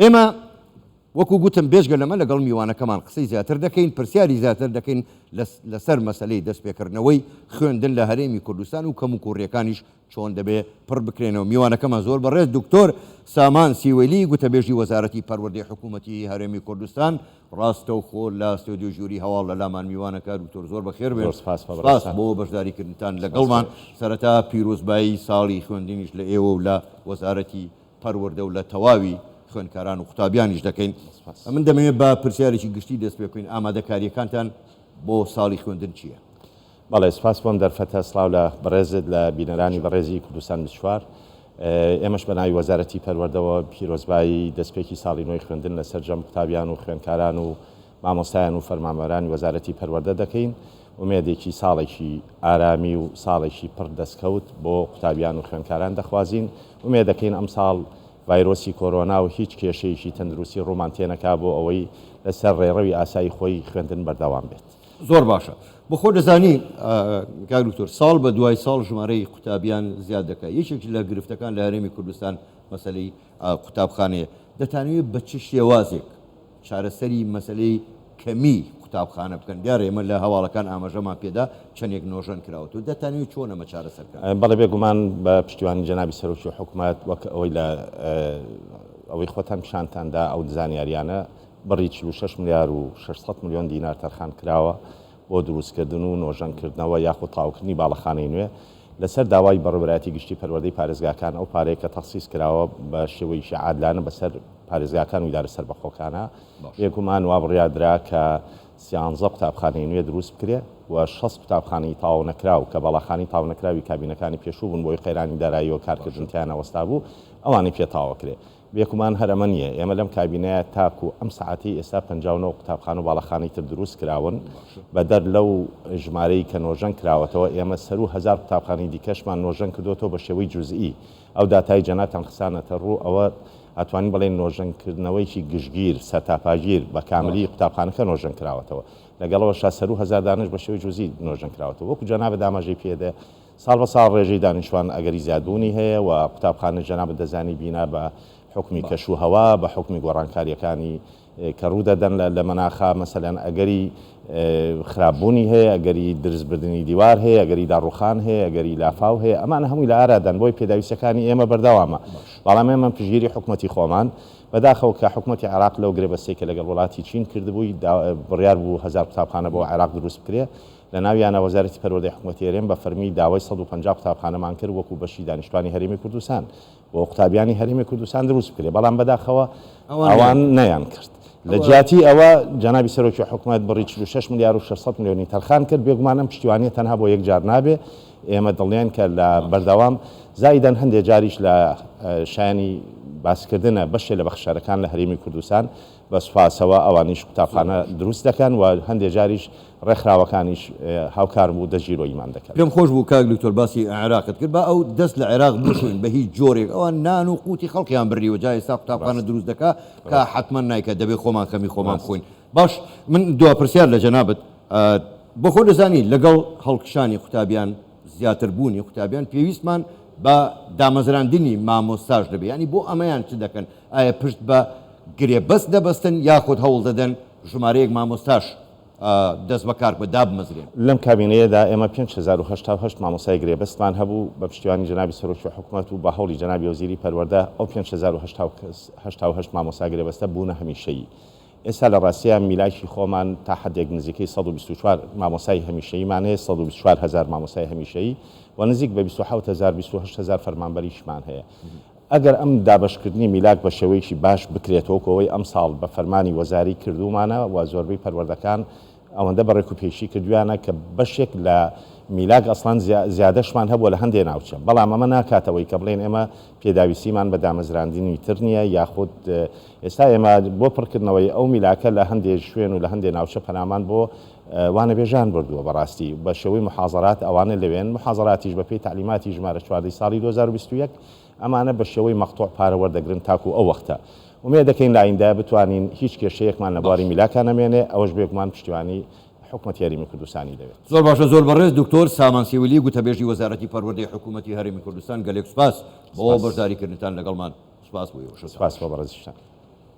ئێمە وەکو گوتم بێجگە لەمە لەگەڵ میوانەکەمان قسەی زیاتر دەکەین، پرسیاری زیاتر دەکەین لەسەر مەسەلەی دەستپێکردنەوەی خوێندن لە هەرێمی کوردستان و کەموکوڕییەکانیش چۆن دەبێ پڕ بکرێنەوە. میوانەکەمان زۆر بەڕێز دکتۆر سامان سیوەیلی گوتەبێژی وەزارەتی پەروەردەی حکوومەتی هەرێمی کوردستان ڕاستەوخۆ لە ستۆدیۆی ژووری هەواڵ لە لامان میوانەکە. دکتۆر زۆر بەخێر بێن. زۆر سپاس بۆ سپاس بەڕێزتان. بۆ بەشداریکردنتان سپاس لەگەڵمان. بەڕێز. سەرەتا پیرۆزبایی ساڵی خوێندنیش لە ئێوە و لە وەزارەتی پەروەردە و لە تەواوی خوێندکاران و قوتابیانیش دەکەین. سپاس. من دەمەوێت بە پرسیارێکی گشتی دەست پێ بکەین، ئامادەکارییەکانتان بۆ ساڵی خوێندن چییە؟ بەڵێ سپاس بۆ ئەم دەرفەتە، سڵاو لە بەڕێزت لە بینەرانی بەڕێزی کوردستان 24. ئێمەش بە ناوی وەزارەتی پەروەردەوە پیرۆزبایی دەستپێکی ساڵی نوێی خوێندن لە سەرجەم قوتابیان و خوێندکاران و مامۆستایان و فەرمانبەرانی وەزارەتی پەروەردە دەکەین. ئومێدێکی ساڵێکی ئارامی و ساڵێکی پڕ دەستکەوت بۆ قوتابیان و خوێندکاران دەخوازین. ئومێدەکەین ئەمساڵ ڤایرۆسی کۆرۆنا و هیچ کێشەیەکی تەندروستی ڕوومان تێنەکا بۆ ئەوەی لەسەر ڕێڕەوی ئاسایی خۆی خوێندن بەردەوام بێت. زۆر باشە. بۆ خۆت دەزانی کاک دکتۆر ساڵ بە دوای ساڵ ژمارەی قوتابیان زیاد دەکات. یەکێک لە گرفتەکان لە هەرێمی کوردستان مەسەلەی قوتابخانەیە. دەتانەوێت بە چ شێوازێک چارەسەری مەسەلەی کەمی قوتابخانە بکەن؟ دیارە ئێمە لە هەواڵەکان ئاماژەمان پێدا چەندێک نۆژەن کراوەتەوە. دەتانەوێت چۆن ئەمە چارەسەر بکەن؟ بەڵێ بێگومان بە پشتیوانی جەنابی سەرۆکی حکومەت وەک ئەوەی لە ئەوەی خۆتان پیشانتان دا ئەو زانیاریانە بڕی 46 ملیار و 600 ملیۆن دینار تەرخان کراوە بۆ دروستکردن و نۆژەنکردنەوە یاخود تەواوکردنی باڵەخانەی نوێ. لەسەر داوای بەڕێوەبەرایەتی گشتی پەروەردەی پارێزگاکان ئەو پارەیە کە تەخسیس کراوە بە شێوەیەکی عادلانە بەسەر پارێزگاکان و ئیدارە سەربەخۆکانە. بێگومان وا بڕیار درا کە سیانزە قوتابخانەی نوێ دروست بکرێ و 60 قوتابخانەی تەواو نەکراو کە باڵاخانەی تەواو نەکراوی کابینەکانی پێشوو بوون بۆی قەیرانی داراییەوە کارکردن تیایان وەستابوو ئەوانەی پێ تەواو کرێ. بێگومان هەر ئەمە نییە، ئێمە لەم کابینەیە تاکو ئەم سەعاتەی ئێستا 59 قوتابخانە و باڵەخانەی تر دروست کراون، بەدەر لەو ژمارەی کە نۆژەن کراوەتەوە، ئێمە سەروو هەزار قوتابخانەی دیکەشمان نۆژەن کردۆتەوە بە شێوەی جوزئی. ئەو داتای جەنابتان خسانەتە ڕوو ئەوە ئەتوانین بڵێین نۆژەنکردنەوەیەکی گشتگیر، سەرتاپاگیر، بە کاملی قوتابخانەکە نۆژەن کراوەتەوە. لەگەڵ ئەوەشا سەروو هەزار دانەش بە شێوەی جوزئی نۆژەن کراوەتەوە. وەکو جەنابت ئاماژەی پێ ساڵ بە ساڵ ڕێژەی دانیشتوان ئەگەری زیادبوونی هەیە و قوتابخانە جەنابت دەزانی بینا بە حوکمی کەش و هەوا، بە حوکمی گۆڕانکارییەکانی کە ڕوو دەدەن لە مەناخا، مەسەلەن ئەگەری خراپبوونی هەیە، ئەگەری درزبردنی دیوار هەیە، ئەگەری داڕووخان هەیە، ئەگەری لافاو هەیە، ئەمانە هەمووی لە ئارادان، بۆیە پێداویستییەکانی ئێمە بەردەوامە. بەڵام ئێمە پشتگیری حکومەتی خۆمان، بەداخەوە کە حکومەتی عێراق لەو گرێبەستەی کە لەگەڵ وڵاتی چین کردبووی، بڕیار بوو هەزار قوتابخانە بۆ عێراق دروست بکرێ، لە ناویانە وەزارەتی پەروەردەی حکومەتی هەرێم بە فەرمی داوای 150 قوتابخانەمان کرد وەکو بەشی دانیشتوانی هەرێمی کوردستان بۆ قوتابیانی هەرێمی کوردستان دروست بکرێت، بەڵام بەداخەوە ئەوان نەیان کرد. لە جیاتی ئەوە جەنابی سەرۆکی حکومەت بڕی 46 ملیار و 600 ملیۆنی تەرخان کرد. بێگومان ئەم پشتیوانیە تەنها بۆ یەک جار نابێ، ئێمە دڵنیاین کە لە بەردەوام زایدەن هەندێ جاریش لە شایانی باسکردنە بەشێ لە بەخشەرەکان لە هەرێمی کوردستان بە سوپاسەوە ئەوانیش قوتابخانە دروست دەکەن و هەندێ جاریش ڕێکخراوەکانیش هاوکارم و دەستگیرۆییمان دەکەن. پێم خۆش بوو کاک دکتۆر باسی عێراقت کرد، با ئەو دەست لە عێراق بشۆین بە هیچ جۆرێک، ئەوان نان و قوتی خەڵکیان بڕیوە، جا ئێستا قوتابخانە دروست دەکا کە حەتمەن نایکا، دەبێ خۆمان خەمی خۆمان بخۆین. باش من دوا پرسیار لە جەنابت، بۆ خۆت دەزانی لەگەڵ هەڵکشانی قوتابیان، زیاتر بوونی قوتابیان پێویستمان بە دامەزراندنی مامۆستاش دەبێ، یانی بۆ ئەمەیان چ دەکەن؟ ئایا پشت بە گرێبەست دەبەستن یاخود هەوڵ دەدەن ژمارەیەک مامۆستاش دەست بەکار بکەن دابمەزرێن؟ لەم کابینەیەدا ئێمە 5088 مامۆستای گرێبەستمان هەبوو، بە پشتیوانی جەنابی سەرۆکی حکومەت و بە هەوڵی جەنابی وەزیری پەروەردە ئەو 5088 مامۆستا گرێبەستە بوونە هەمیشەیی. ئێستا لە ڕاستیا میلاکی خۆمان تا حەدێک نزیکەی 124 مامۆستای هەمیشەییمان هەیە، 124 هەزار مامۆستای هەمیشەیی و نزیک بە 27 هەزار، 28 هەزار فەرمانبەریشمان هەیە. ئەگەر ئەم دابەشکردنی میلاک بە شێوەیەکی باش بکرێت وەکو ئەوەی ئەمساڵ بە فەرمانی وەزاری کردوومانە و زۆربەی پەروەردەکان ئەوەندە بە ڕێکوپێکی کردوویانە کە بەشێک لە میلاک ئەسڵەن زیادەشمان هەبووە لە هەندێ ناوچە، بەڵام ئەمە ناکات ئەوەی کە بڵێین ئێمە پێداویستیمان بە دامەزراندنی تر نییە یاخود ئێستا ئێمە بۆ پڕکردنەوەی ئەو میلاکە لە هەندێ شوێن و لە هەندێ ناوچە پەنامان بۆ وانەبێژان بردووە بەڕاستی بە شێوەی محازەرات ئەوانە لەوێن، محازەراتیش بە پێی تەعلیماتی ژمارە 14 ساڵی 2021 ئەمانە بە شێوەی مەقتوع پارە وەردەگرن تاکوو ئەو وەختە ئومێد دەکەین لە ئایندە بتوانین هیچ کێشەیەکمان لە بواری میلاکا نەمێنێ ئەوەش بێگومان پشتیوانی حکومەتی هەرێمی کوردستانی دەوێت. زۆر باشە زۆر بەڕێز دکتۆر سامان سیویلی گوتەبێژی وەزارەتی پەروەردەی حکوومەتی هەرێمی کوردستان گەلێک سوپاس بۆ سپاس. بەشداریکردنتان لەگەڵمان سوپاس بۆ ئێوەش. سپاس بۆ بەڕێزیشتان.